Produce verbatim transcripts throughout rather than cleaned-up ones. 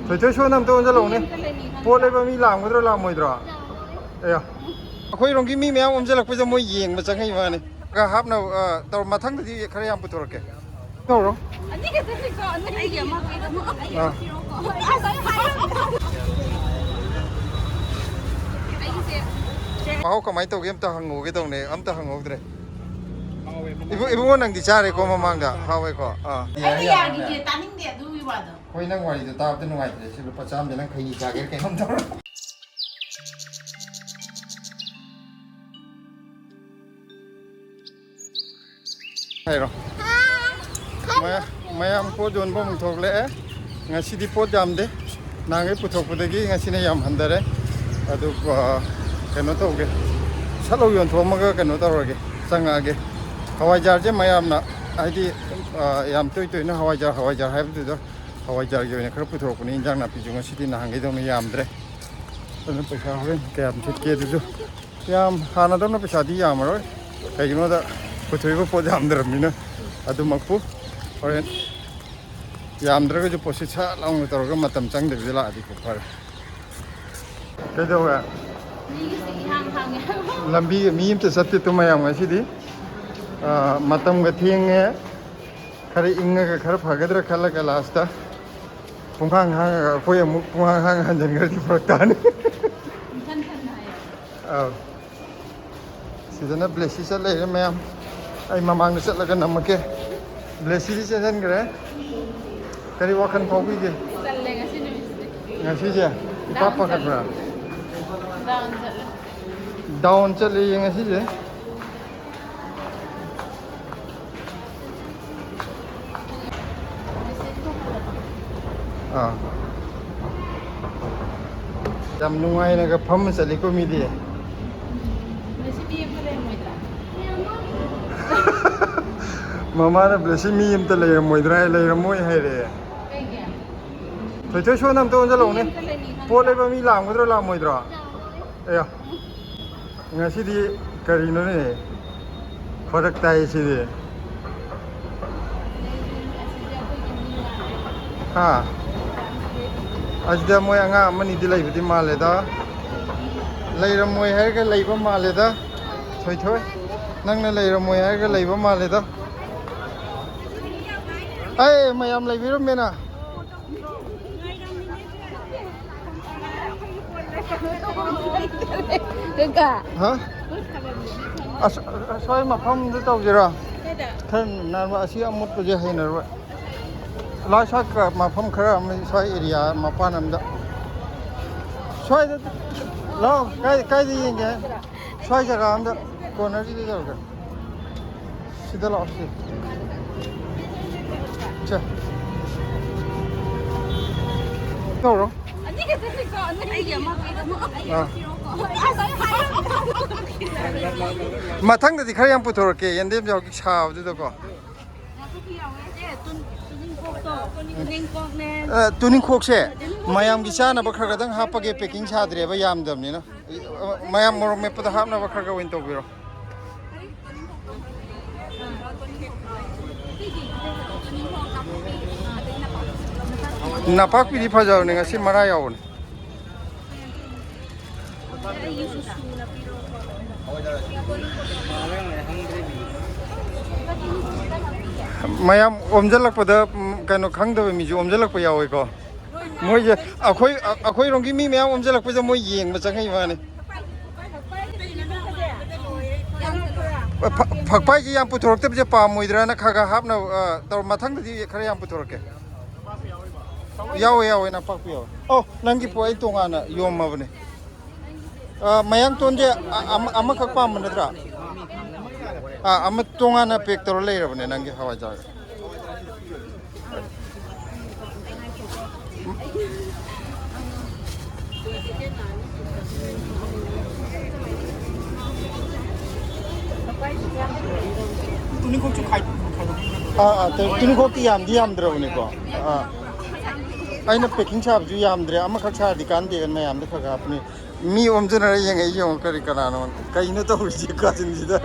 ꯊꯣꯏꯊꯣꯏ, ꯁꯣꯝꯗ ꯑꯝꯇ ꯑꯣꯟꯁꯤꯜꯂꯛꯎꯅꯦ꯫ ꯄꯣꯠ ꯂꯩꯕ ꯃꯤ ꯂꯥꯛꯑꯝꯒꯗ꯭ꯔꯣ, ꯂꯥꯛꯑꯝꯃꯣꯏꯗ꯭ꯔꯣ? ꯑꯦ, ꯑꯩꯈꯣꯏꯔꯣꯝꯒꯤ ꯃꯤ ꯃꯌꯥꯝ ꯑꯣꯟꯁꯤꯜꯂꯛꯄꯁꯤꯗ ꯃꯣꯏ ꯌꯦꯡꯕ ꯆꯪꯉꯛꯏ ꯃꯥꯅꯤ꯫ ꯈꯔ ꯍꯥꯞꯅ, ꯑ, ꯇꯧꯔ, ꯃꯊꯪꯗꯗꯤ ꯈꯔ ꯌꯥꯝ ꯄꯨꯊꯣꯔꯛꯀꯦ꯫ ꯇꯧꯔꯣ꯫ ꯑꯅꯤ ꯈꯛꯇꯅꯤꯀꯣ, ꯑꯅꯤ ꯑꯩꯒꯤ ꯑꯃ ꯄꯤꯔꯝꯃꯣ꯫ ꯑꯥ꯫ ꯑꯁ, ꯑꯩ ꯍꯥꯏꯔꯝꯃꯣ꯫ ꯑꯩꯒꯤꯁꯦ꯫ ꯃꯍꯥꯎ ꯀꯃꯥꯏꯅ ꯇꯧꯒꯦ ꯑꯝꯇ ꯍꯪꯉꯨꯒꯦ ꯇꯧꯅꯦ, ꯑꯝꯇ ꯍꯪꯍꯧꯗ꯭ꯔꯦ꯫ ꯏꯕꯨ-, ꯏꯕꯨꯡꯉꯣ, ꯅꯪꯗꯤ ꯆꯥꯔꯦꯀꯣ ꯃꯃꯥꯡꯗ? ꯍꯥꯎꯋꯦꯀꯣ? ꯑꯥ꯫ ꯑꯩꯗꯤ ꯌꯥꯒꯤꯗꯤꯌꯦ, ꯇꯥꯅꯤꯡꯗꯦ ꯑꯗꯨꯒꯤ ꯋꯥꯗꯣ꯫ ꯍꯣꯏ, ꯅꯪ ꯋꯥꯔꯤꯗꯣ ꯇꯥꯕꯗ ꯅꯨꯡꯉꯥꯏꯇ꯭ꯔꯦ꯫ ꯁꯤ ꯂꯨꯄꯥ ꯆꯥꯝꯃꯗ ꯅꯪ ꯈꯩꯅꯤ ꯆꯥꯒꯦꯔꯥ ꯀꯩꯅꯣꯝ ꯇꯧꯔꯣ꯫ ꯍꯥꯏꯔꯣ꯫ ꯃꯌꯥ-, ꯃꯌꯥꯝ ꯄꯣꯠ ꯌꯣꯟꯕ ꯑꯃꯨꯛ ꯊꯣꯛꯂꯛꯑꯦ꯫ ꯉꯁꯤꯗꯤ ꯄꯣꯠ ꯌꯥꯝꯗꯦ꯫ ꯅꯍꯥꯟꯈꯩ ꯄꯨꯊꯣꯛꯄꯗꯒꯤ ꯉꯁꯤꯅ ꯌꯥꯝ ꯍꯟꯊꯔꯦ꯫ ꯑꯗꯨꯒ ꯀꯩꯅꯣ ꯇꯧꯒꯦ, ꯁꯠ ꯂꯧ ꯌꯣꯟꯊꯣꯛꯑꯝꯃꯒ ꯀꯩꯅꯣ ꯇꯧꯔꯒꯦ, ꯆꯪꯉꯛꯑꯒꯦ꯫ ꯍꯋꯥꯏꯖꯥꯔꯁꯦ ꯃꯌꯥꯝꯅ ꯍꯥꯏꯗꯤ, ꯑ, ꯌꯥꯝ ꯇꯣꯏ ꯇꯣꯏꯅ ꯍꯋꯥꯏꯖꯥꯔ, ꯍꯋꯥꯏꯖꯥꯔ ꯍꯥꯏꯕꯗꯨꯗ ꯍꯋꯥꯏꯖꯥꯔꯒꯤ ꯑꯣꯏꯅ ꯈꯔ ꯄꯨꯊꯣꯔꯛꯄꯅꯤ꯫ ꯏꯟꯖꯥꯡ ꯅꯥꯄꯤꯁꯨ ꯉꯁꯤꯗꯤ ꯅꯍꯥꯟꯈꯩꯗꯧꯅ ꯌꯥꯝꯗ꯭ꯔꯦ꯫ ꯑꯗꯨꯅ ꯄꯩꯁꯥ ꯍꯣꯔꯦꯟ ꯀꯌꯥꯝ ꯊꯤꯠꯀꯦ ꯑꯗꯨꯁꯨ ꯌꯥꯝ ꯍꯥꯟꯅꯗꯧꯅ ꯄꯩꯁꯥꯗꯤ ꯌꯥꯝꯃꯔꯣꯏ꯫ ꯀꯩꯒꯤꯅꯣꯗ ꯄꯨꯊꯣꯛꯏꯕ ꯄꯣꯠ ꯌꯥꯝꯗ꯭ꯔꯕꯅꯤꯅ꯫ ꯑꯗꯨꯃꯛꯄꯨ ꯍꯣꯔꯦꯟ ꯌꯥꯝꯗ꯭ꯔꯒꯁꯨ ꯄꯣꯠꯁꯤ ꯁꯠ ꯂꯥꯎꯅ ꯇꯧꯔꯒ ꯃꯇꯝ ꯆꯪꯗꯕꯤꯗ ꯂꯥꯛꯑꯗꯤꯀꯣ ꯐꯔꯦ꯫ ꯀꯩꯗꯧꯋꯦ? ꯃꯤꯒꯤꯁꯦ ꯏꯍꯥꯡ ꯍꯥꯡꯉꯦ ꯍꯥꯏꯕ꯫ ꯂꯝꯕꯤꯒ ꯃꯤ ꯑꯝꯇ ꯆꯠꯇꯦ ꯇꯨ ꯃꯌꯥꯝ ꯉꯁꯤꯗꯤ꯫ ꯑꯥ, ꯃꯇꯝꯒ ꯊꯦꯡꯉꯦ꯫ ꯈꯔ ꯏꯪꯉꯒ ꯈꯔ ꯐꯒꯗ꯭ꯔꯥ ꯈꯜꯂꯒ ꯂꯥꯁꯇ ꯄꯨꯡꯍꯥꯡ ꯍꯥꯡꯉꯒ ꯑꯩꯈꯣꯏ ꯑꯃꯨꯛ ꯄꯨꯡꯍꯥꯡ ꯍꯥꯡꯉ ꯍꯟꯖꯤꯟꯈ꯭ꯔꯗꯤ ꯐꯔꯛ ꯇꯥꯅꯤ꯫ ꯏꯊꯟ ꯊꯟꯅ ꯍꯥꯏꯌꯣ꯫ ꯑꯥꯎ꯫ ꯁꯤꯗꯅ ꯕ꯭ꯂꯦꯁꯤ ꯆꯠ ꯂꯩꯔꯦ ꯃꯌꯥꯝ꯫ ꯑꯩ ꯃꯃꯥꯡꯗ ꯆꯠꯂꯒ ꯅꯝꯃꯛꯀꯦ꯫ ꯕ꯭ꯂꯦꯁꯤꯗꯤ ꯆꯦꯟꯁꯤꯟꯈ꯭ꯔꯦ꯫ ꯀꯔꯤ ꯋꯥꯈꯜ ꯐꯥꯎꯕꯤꯒꯦ? ꯇꯜꯂꯦ ꯉꯁꯤ ꯅꯨꯃꯤꯠꯁꯤꯗꯤ꯫ ꯉꯁꯤꯁꯦ? ꯏꯄꯥ ꯗꯥꯎꯟ ꯄꯥꯈꯠꯄ꯭ꯔꯥ? ꯆꯠꯂꯦ꯫ ꯗꯥꯎꯟ ꯆꯠꯂꯦ꯫ ꯗꯥꯎꯟ ꯆꯠꯂꯦꯌꯦ ꯉꯁꯤꯁꯦ꯫ ꯑꯥ꯫ ꯌꯥꯝ ꯅꯨꯡꯉꯥꯏꯅꯒ ꯐꯝꯃ ꯆꯠꯂꯤꯀꯣ ꯃꯤꯗꯤ꯫ ꯉꯁꯤ ꯃꯤ ꯑꯝꯇ ꯂꯩꯔꯝꯃꯣꯏꯗ꯭ꯔꯥ? ꯃꯃꯥꯅ ꯕ꯭ꯂꯦꯁꯤ ꯃꯤ ꯑꯝꯇ ꯂꯩꯔꯝꯃꯣꯏꯗ꯭ꯔꯥ ꯍꯥꯏ, ꯂꯩꯔꯝꯃꯣꯏ ꯍꯥꯏꯔꯦ꯫ ꯀꯩꯒꯤ? ꯊꯣꯏꯊꯣꯏ, ꯁꯣꯝꯗ ꯑꯝꯇ ꯑꯣꯟꯁꯤꯜꯂꯛꯎꯅꯦ꯫ ꯃꯤ ꯑꯝꯇ ꯂꯩꯅꯤ ꯈꯪꯗꯦ꯫ ꯄꯣꯠ ꯂꯩꯕ ꯃꯤ ꯂꯥꯛꯑꯝꯒꯗ꯭ꯔꯣ, ꯂꯥꯛꯑꯝꯃꯣꯏꯗ꯭ꯔꯣ? ꯂꯥꯛꯑꯝꯃꯣꯏ꯫ ꯑꯌꯥ꯫ ꯉꯁꯤꯗꯤ ꯀꯔꯤꯅꯣꯅꯦ? ꯐꯔꯛ ꯇꯥꯏ ꯁꯤꯗꯤ꯫ ꯍꯥ? ꯑꯁꯤꯗ ꯃꯣꯏ ꯑꯉꯥꯡ ꯑꯃꯅꯤꯗꯤ ꯂꯩꯕꯗꯤ ꯃꯥꯜꯂꯦꯗ꯫ ꯂꯩꯔꯝꯃꯣꯏ ꯍꯥꯏꯔꯒ ꯂꯩꯕ ꯃꯥꯜꯂꯦꯗ꯫ ꯊꯣꯏꯊꯣꯏ, ꯅꯪꯅ ꯂꯩꯔꯝꯃꯣꯏ ꯍꯥꯏꯔꯒ ꯂꯩꯕ ꯃꯥꯜꯂꯦꯗ꯫ ꯑꯩ ꯃꯌꯥꯝ ꯂꯩꯕꯤꯔꯝꯃꯦꯅ꯫ ꯀꯀꯥ꯫ ꯍꯥ? ꯑꯁ, ꯑꯁ꯭ꯋꯥꯏ ꯃꯐꯝꯗ ꯇꯧꯁꯤꯔꯣ? ꯈꯔ ꯅꯥꯟꯕ, ꯑꯁꯤ ꯑꯃꯣꯠꯄꯁꯦ ꯍꯩꯅꯔꯣꯏ꯫ ꯂꯥꯏ ꯁꯥ ꯃꯐꯝ ꯈꯔ ꯑꯃ, ꯁ꯭ꯋꯥꯏ ꯑꯦꯔꯤꯌꯥ ꯃꯄꯥꯟ ꯑꯝꯗ꯫ ꯁ꯭ꯋꯥꯏꯗ ꯂꯥꯛꯑꯣ꯫ ꯀꯥꯏ-, ꯀꯥꯏꯗ ꯌꯦꯡꯒꯦ? ꯁ꯭ꯋꯥꯏ ꯖꯒꯥ ꯑꯝꯗ, ꯀꯣꯔꯅꯔꯁꯤꯗ ꯇꯧꯔꯒ꯫ ꯁꯤꯗ ꯂꯥꯛꯑꯣ, ꯁꯤ꯫ ꯁꯦ꯫ ꯇꯧꯔꯣ꯫ ꯑꯥ꯫ ꯃꯊꯪꯗꯗꯤ ꯈꯔ ꯌꯥꯝ ꯄꯨꯊꯣꯔꯛꯀꯦ, ꯌꯦꯟꯗꯦꯝꯁꯦ ꯍꯧꯖꯤꯛ ꯁꯥꯕꯗꯨꯗꯀꯣ꯫ ꯑ, ꯇꯨꯅꯤꯡꯈꯣꯛꯁꯦ ꯃꯌꯥꯝꯒꯤ ꯆꯥꯅꯕ ꯈꯔ ꯈꯔꯗꯪ ꯍꯥꯞꯄꯒꯦ, ꯄꯦꯀꯤꯡ ꯁꯥꯗ꯭ꯔꯦꯕ, ꯌꯥꯝꯗꯕꯅꯤꯅ꯫ ꯃꯌꯥꯝ ꯃꯣꯔꯣꯛ ꯃꯦꯠꯄꯗ ꯍꯥꯞꯅꯕ ꯈꯔ ꯈꯔ ꯑꯣꯏꯅ ꯇꯧꯕꯤꯔꯣ꯫ ꯅꯄꯥꯛꯄꯤꯗꯤ ꯐꯖꯕꯅꯦ, ꯉꯁꯤ ꯃꯔꯥ ꯌꯥꯎꯕꯅꯦ꯫ ꯃꯌꯥꯝ ꯑꯣꯝꯁꯤꯜꯂꯛꯄꯗ, ꯎꯝ, ꯀꯩꯅꯣ ꯈꯪꯗꯕ ꯃꯤꯁꯨ ꯑꯣꯝꯁꯤꯜꯂꯛꯄ ꯌꯥꯎꯋꯦꯀꯣ꯫ ꯃꯣꯏꯁꯦ ꯑꯩꯈꯣꯏ, ꯑꯩꯈꯣꯏꯔꯣꯝꯒꯤ ꯃꯤ ꯃꯌꯥꯝ ꯑꯣꯝꯁꯤꯜꯂꯛꯄꯁꯦ ꯃꯣꯏ ꯌꯦꯡꯕ ꯆꯪꯉꯛꯏ ꯃꯥꯅꯤ꯫ ꯐ-, ꯐꯛꯄꯥꯏꯁꯦ ꯌꯥꯝ ꯄꯨꯊꯣꯔꯛꯇꯕꯁꯦ ꯄꯥꯝꯃꯣꯏꯗ꯭ꯔꯥꯅ ꯈꯔ ꯈꯔ ꯍꯥꯞꯅꯕ, ꯑ, ꯇꯧꯔ, ꯃꯊꯪꯗꯗꯤ ꯈꯔ ꯌꯥꯝ ꯄꯨꯊꯣꯔꯛꯀꯦ꯫ ꯌꯥꯎꯋꯦ, ꯌꯥꯎꯋꯦ, ꯅꯄꯥꯛꯄꯤ ꯌꯥꯎꯋꯦ꯫ ꯑꯣ, ꯅꯪꯒꯤ ꯄꯣ-, ꯑꯩ ꯇꯣꯉꯥꯟꯅ ꯌꯣꯝꯃꯕꯅꯦ꯫ ꯑ, ꯃꯌꯥꯡꯇꯣꯟꯁꯦ, ꯑ-, ꯑꯃ-, ꯑꯃꯈꯛ ꯄꯥꯝꯕ ꯅꯠꯇ꯭ꯔꯥ? ꯑ, ꯑꯃ ꯇꯣꯉꯥꯟꯅ ꯄꯦꯛ ꯇꯧꯔ ꯂꯩꯔꯕꯅꯦ ꯅꯪꯒꯤ ꯍꯋꯥꯏꯖꯥꯔ꯫ ꯇꯨꯅꯤꯡꯈꯣꯛꯁꯨ ꯈꯥꯏ-, ꯑꯥ, ꯑꯥ, ꯇꯨ-, ꯇꯨꯅꯤꯡꯈꯣꯛꯇꯤ ꯌꯥꯝꯗꯤ ꯌꯥꯝꯗ꯭ꯔꯕꯅꯤꯀꯣ꯫ ꯑꯥ꯫ ꯑꯩꯅ ꯄꯦꯀꯤꯡ ꯁꯥꯕꯁꯨ ꯌꯥꯝꯗ꯭ꯔꯦ, ꯑꯃꯈꯛ ꯁꯥꯔꯗꯤ ꯀꯥꯟꯗꯦꯅ ꯃꯌꯥꯝꯗ ꯈꯔ ꯈꯔ ꯍꯥꯞꯄꯅꯤ꯫ ꯃꯤ ꯑꯣꯝꯖꯅꯔ ꯌꯦꯡꯉꯛꯏ ꯌꯦꯡꯉꯣ, ꯀꯔꯤ ꯀꯅꯥꯅꯣ? ꯀꯩꯅꯣ ꯇꯧꯔꯤꯁꯤ ꯀꯥꯆꯤꯟꯁꯤꯗ?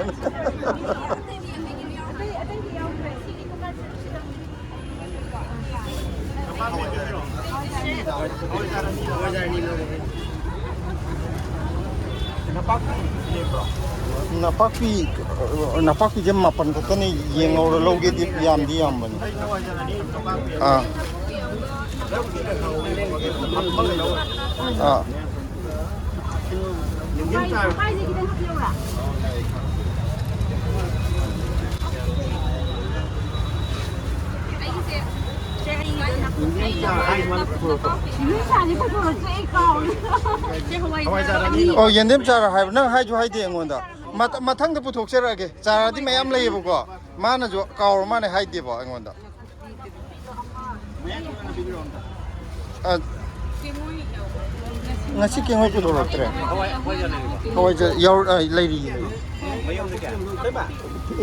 ꯅꯄꯥꯛꯄꯤ, ꯅꯄꯥꯛꯄꯤꯁꯦ ꯃꯥꯄꯟ ꯈꯛꯇꯅꯤ, ꯌꯦꯡꯍꯧꯔ ꯂꯧꯒꯦꯗꯤ ꯌꯥꯝꯗꯤ ꯌꯥꯝꯕꯅꯤ꯫ ꯑꯥ꯫ ꯑꯥ꯫ ꯑꯣ, ꯌꯦꯟꯗꯦꯝ ꯆꯥꯔ ꯍꯥꯏꯕ ꯅꯪ ꯍꯥꯏꯁꯨ ꯍꯥꯏꯗꯦ ꯑꯩꯉꯣꯟꯗ꯫ ꯃꯊ-, ꯃꯊꯪꯗ ꯄꯨꯊꯣꯛꯆꯔꯛꯑꯒꯦ꯫ ꯆꯥꯔꯗꯤ ꯃꯌꯥꯝ ꯂꯩꯌꯦꯕꯀꯣ꯫ ꯃꯥꯅꯁꯨ ꯀꯥꯎꯔ ꯃꯥꯅꯦ ꯍꯥꯏꯗꯦꯕ ꯑꯩꯉꯣꯟꯗ꯫ ꯑ, ꯉꯁꯤ ꯀꯦꯡꯉꯣꯏ ꯄꯨꯊꯣꯔꯛꯇ꯭ꯔꯦ꯫ ꯍꯋꯥꯏꯖꯥꯔ ꯌꯥꯎꯔ-, ꯑ, ꯂꯩꯔꯤꯌꯦ꯫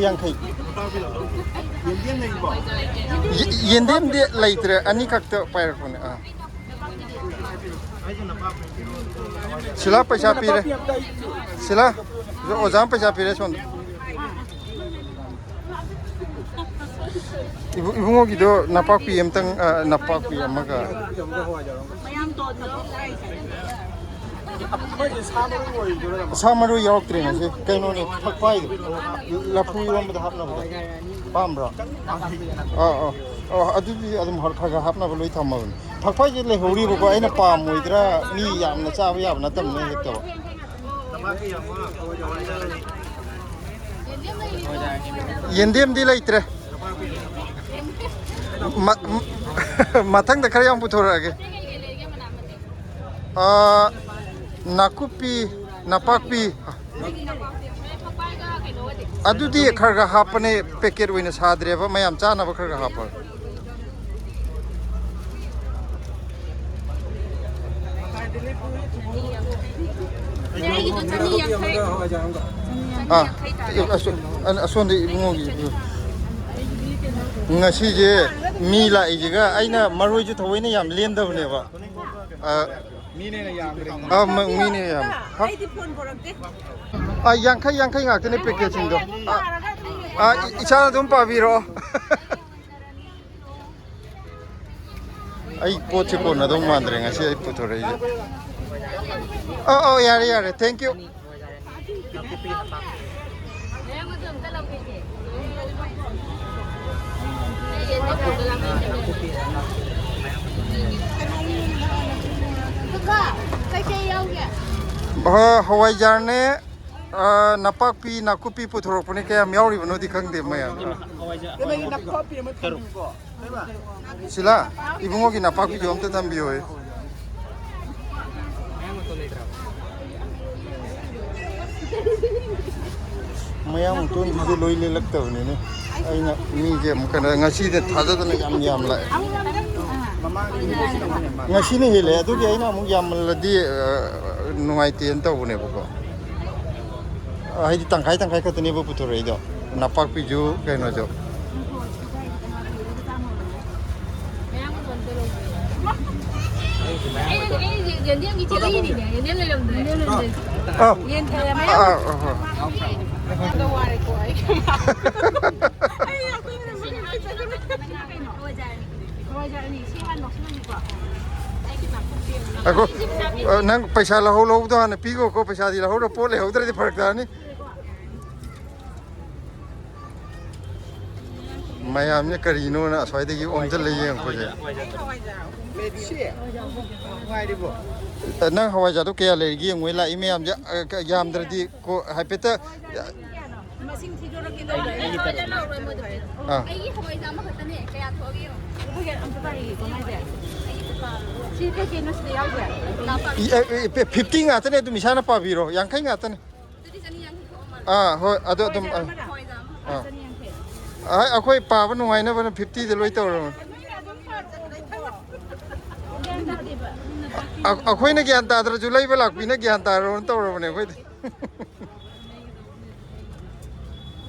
ꯌꯥꯡꯈꯩ꯫ ꯌꯦ-, ꯌꯦꯟꯗꯦꯝꯗꯤ ꯂꯩꯇ꯭ꯔꯦ, ꯑꯅꯤꯈꯛꯇ ꯄꯥꯏꯔꯛꯄꯅꯦ꯫ ꯑꯥ꯫ ꯁꯤꯂꯥ ꯄꯩꯁꯥ ꯄꯤꯔꯦ꯫ ꯁꯤꯂꯥ, ꯑꯣꯖꯥ ꯑꯃ ꯄꯩꯁꯥ ꯄꯤꯔꯦ ꯁꯣꯝꯗ꯫ ꯏꯕꯨ-, ꯏꯕꯨꯡꯉꯣꯒꯤꯗꯣ ꯅꯄꯥꯛꯄꯤ ꯑꯝꯇꯪ, ꯑ, ꯅꯄꯥꯛꯄꯤ ꯑꯃꯒ꯫ ꯁꯥ ꯃꯔꯣꯏ ꯌꯥꯎꯔꯛꯇ꯭ꯔꯦ ꯉꯁꯤ꯫ ꯀꯩꯅꯣꯅꯦ, ꯐꯛꯄꯥꯏꯗꯣ꯫ ꯂꯐꯨ ꯏꯔꯣꯝꯕꯗ ꯍꯥꯞꯅꯕꯗꯣ꯫ ꯄꯥꯝꯕ꯭ꯔꯣ? ꯑꯥ, ꯑꯥ꯫ ꯑꯣ, ꯑꯗꯨꯗꯤ ꯑꯗꯨꯝ ꯈꯔ ꯈꯔ ꯍꯥꯞꯅꯕ ꯂꯣꯏ ꯊꯝꯃꯕꯅꯤ꯫ ꯐꯛꯄꯥꯏꯁꯦ ꯂꯩꯍꯧꯔꯤꯕꯀꯣ, ꯑꯩꯅ ꯄꯥꯝꯃꯣꯏꯗ꯭ꯔꯥ, ꯃꯤ ꯌꯥꯝꯅ ꯆꯥꯕ ꯌꯥꯕ ꯅꯠꯇꯕꯅꯤꯅ ꯍꯦꯛꯇꯕ꯫ ꯌꯦꯟꯗꯦꯝꯗꯤ ꯂꯩꯇ꯭ꯔꯦ꯫ ꯃ-, ꯃ-, ꯃꯊꯪꯗ ꯈꯔ ꯌꯥꯝ ꯄꯨꯊꯣꯔꯛꯑꯒꯦ꯫ ꯑꯥ, ꯅꯥꯀꯨꯞꯄꯤ, ꯅꯄꯥꯛꯄꯤ꯫ ꯑꯗꯨꯗꯤ ꯈꯔ ꯈꯔ ꯍꯥꯞꯄꯅꯦ, ꯄꯦꯀꯦꯠ ꯑꯣꯏꯅ ꯁꯥꯗ꯭ꯔꯦꯕ, ꯃꯌꯥꯝ ꯆꯥꯅꯕ ꯈꯔ ꯈꯔ ꯍꯥꯞꯄ꯫ ꯑꯥ, ꯑꯁꯣ-, ꯑꯁꯣꯝꯗ ꯏꯕꯨꯡꯉꯣꯒꯤ꯫ ꯉꯁꯤꯁꯦ ꯃꯤ ꯂꯥꯛꯏꯁꯤꯒ ꯑꯩꯅ ꯃꯔꯣꯏꯁꯨ ꯊꯑꯣꯏꯅ ꯌꯥꯝ ꯂꯦꯟꯗꯕꯅꯦꯕ꯫ ꯑꯥ, ꯃꯤꯅ ꯍꯦꯟꯅ ꯌꯥꯝꯈ꯭ꯔꯦ꯫ ꯑꯥ, ꯃ-, ꯃꯤꯅ ꯌꯥꯝ꯫ ꯑꯩꯗꯤ ꯐꯣꯟ ꯄꯨꯔꯛꯇꯦ꯫ ꯑꯥ, ꯌꯥꯡꯈꯩ, ꯌꯥꯡꯈꯩ ꯉꯥꯛꯇꯅꯦ ꯄꯦꯀꯦꯠꯁꯤꯡꯗꯣ꯫ ꯑꯥ, ꯑꯥ, ꯏ-, ꯏꯆꯥꯅ ꯑꯗꯨꯝ ꯄꯥꯕꯤꯔꯛꯑꯣ꯫ ꯑꯩ ꯄꯣꯠꯁꯦ ꯀꯣꯟꯅꯗꯧ ꯃꯥꯟꯗ꯭ꯔꯦ ꯉꯁꯤ ꯑꯩ ꯄꯨꯊꯣꯔꯛꯏꯁꯦ꯫ ꯑꯧ, ꯑꯧ, ꯌꯥꯔꯦ, ꯌꯥꯔꯦ, thank you꯫ ꯀꯩꯀꯩ ꯌꯥꯎꯒꯦ? ꯑ, ꯍꯋꯥꯏꯖꯥꯔꯅꯦ, ꯑ, ꯅꯄꯥꯛꯄꯤ, ꯅꯥꯀꯨꯞꯄꯤ ꯄꯨꯊꯣꯔꯛꯄꯅꯦ꯫ ꯀꯌꯥꯝ ꯌꯥꯎꯔꯤꯕꯅꯣꯗꯤ ꯈꯪꯗꯦ ꯃꯌꯥꯝ꯫ ꯀꯩꯅꯣꯒꯤ ꯅꯥꯀꯨꯞꯄꯤ ꯑꯃ ꯊꯝꯃꯤꯀꯣ꯫ ꯁꯤꯂꯥ, ꯏꯕꯨꯡꯉꯣꯒꯤ ꯅꯄꯥꯛꯄꯤꯁꯨ ꯑꯝꯇ ꯊꯝꯕꯤꯌꯣ꯫ ꯃꯌꯥꯡ ꯃꯇꯣꯟꯁꯤꯁꯨ ꯂꯣꯏ ꯂꯦꯜꯂꯛꯇꯕꯅꯤꯅꯦ꯫ ꯑꯩꯅ ꯃꯤꯁꯦ ꯑꯃꯨꯛ ꯀꯩꯅꯣ, ꯉꯁꯤꯗꯤ ꯊꯥꯖꯗꯅ ꯌꯥꯝ ꯌꯥꯝ ꯂꯥꯛꯑꯦ꯫ ꯉꯁꯤꯅ ꯍꯦꯜꯂꯦ꯫ ꯑꯗꯨꯒꯤ ꯑꯩꯅ ꯑꯃꯨꯛ ꯌꯥꯝꯃꯜꯂꯗꯤ, ꯑ, ꯅꯨꯡꯉꯥꯏꯇꯦꯅ ꯇꯧꯕꯅꯦꯕꯀꯣ꯫ ꯍꯥꯏꯗꯤ ꯇꯪꯈꯥꯏ ꯇꯪꯈꯥꯏ ꯈꯛꯇꯅꯦꯕ ꯄꯨꯊꯣꯔꯛꯏꯗꯣ, ꯅꯄꯥꯛꯄꯤꯁꯨ ꯀꯩꯅꯣꯁꯨ꯫ ꯑꯩꯅ, ꯑꯩꯅ ꯌꯦꯟꯗꯦꯝꯒꯤ ꯆꯦꯜꯂꯤꯅꯤꯅꯦ, ꯌꯦꯟꯗꯦꯝ ꯂꯩꯔꯝꯗ꯭ꯔꯦ꯫ ꯑꯥ꯫ ꯌꯦꯟ ꯊꯦꯔꯦ ꯃꯌꯥꯝ꯫ ꯑꯥ, ꯑꯥ, ꯑꯥ꯫ ꯑꯗꯣ ꯋꯥꯔꯦꯀꯣ ꯑꯩ꯫ ꯑꯩ ꯌꯥꯝ ꯀꯨꯏꯅ ꯍꯋꯥꯏꯖꯥꯔ ꯑꯅꯤ, ꯁꯤ ꯍꯥꯟꯅ ꯂꯧꯁꯤꯜꯂꯁꯤꯀꯣ꯫ ꯑꯩꯒꯤ ꯅꯥꯀꯨꯞꯄꯤ ꯑꯃ꯫ ꯉꯥꯏꯈꯣ, ꯑ, ꯅꯪ ꯄꯩꯁꯥ ꯂꯧꯍꯧ, ꯂꯧꯍꯧꯕꯗꯣ ꯍꯥꯟꯅ ꯄꯤꯈꯣꯀꯣ, ꯄꯩꯁꯥꯗꯤ ꯂꯧꯍꯧꯔꯣ, ꯄꯣꯠ ꯂꯩꯍꯧꯗ꯭ꯔꯗꯤ ꯐꯔꯛ ꯇꯥꯅꯤ꯫ ꯃꯌꯥꯝꯁꯦ ꯀꯔꯤꯅꯣꯅ ꯑꯁ꯭ꯋꯥꯏꯗꯒꯤ ꯑꯣꯝꯁꯤꯜꯂ ꯌꯦꯡꯉꯛꯄꯁꯦ꯫ ꯅꯪ ꯍꯋꯥꯏꯖꯥꯔꯗꯣ ꯀꯌꯥ ꯂꯩꯔꯤꯒꯦ ꯌꯦꯡꯉꯣ, ꯂꯥꯛꯏ ꯃꯌꯥꯝꯁꯦ, ꯑ, ꯀ-, ꯌꯥꯝꯗ꯭ꯔꯗꯤ ꯀꯣ-, ꯍꯥꯏꯐꯦꯠꯇ꯫ ꯃꯁꯤꯡ ꯊꯤꯗꯣꯔꯛꯀꯦ ꯇꯧꯕ꯫ ꯑꯩꯒꯤ ꯇꯔꯨꯛ꯫ ꯑꯥ꯫ ꯑꯩꯒꯤ ꯍꯋꯥꯏꯖꯥꯔ ꯑꯃꯈꯛꯇꯅꯦ, ꯀꯌꯥ ꯊꯣꯛꯑꯒꯦ ꯌꯦꯡꯉꯣ꯫ ꯑꯩꯈꯣꯏꯒꯤ ꯑꯝꯇ ꯄꯥꯏꯔꯤꯒꯦꯀꯣ ꯃꯥꯏꯁꯦ꯫ ꯁꯤ ꯀꯩꯀꯩꯅꯣ ꯁꯤꯗ ꯌꯥꯎꯁꯦ? ꯏ-, ꯑ, ꯑ, ꯐꯤꯐꯇꯤ ꯉꯥꯛꯇꯅꯦ, ꯑꯗꯨꯝ ꯏꯁꯥꯅ ꯄꯥꯕꯤꯔꯣ, ꯌꯥꯡꯈꯩ ꯉꯥꯛꯇꯅꯦ꯫ ꯑꯗꯨꯗꯤ ꯆꯅꯤ ꯌꯥꯡꯈꯩ ꯊꯣꯛꯑ ꯃꯥꯜꯂꯦ꯫ ꯑꯥ, ꯍꯣꯏ, ꯑꯗꯨ ꯑꯗꯨꯝ, ꯍꯋꯥꯏꯖꯥꯔ ꯑ, ꯑꯃꯒ? ꯑꯥ꯫ ꯆꯅꯤ ꯌꯥꯡꯈꯩ꯫ ꯑ, ꯑꯩꯈꯣꯏ ꯄꯥꯕ ꯅꯨꯡꯉꯥꯏꯅꯕꯅ ꯐꯤꯐꯇꯤꯗ ꯂꯣꯏ ꯇꯧꯔꯕꯅꯦ꯫ ꯑ-, ꯑꯩꯈꯣꯏꯅ ꯒ꯭ꯌꯥꯟ ꯇꯥꯗ꯭ꯔꯁꯨ ꯂꯩꯕ ꯂꯥꯛꯄꯤꯅ ꯒ꯭ꯌꯥꯟ ꯇꯥꯔꯣꯅ ꯇꯧꯔꯕꯅꯦ ꯑꯩꯈꯣꯏꯗꯤ꯫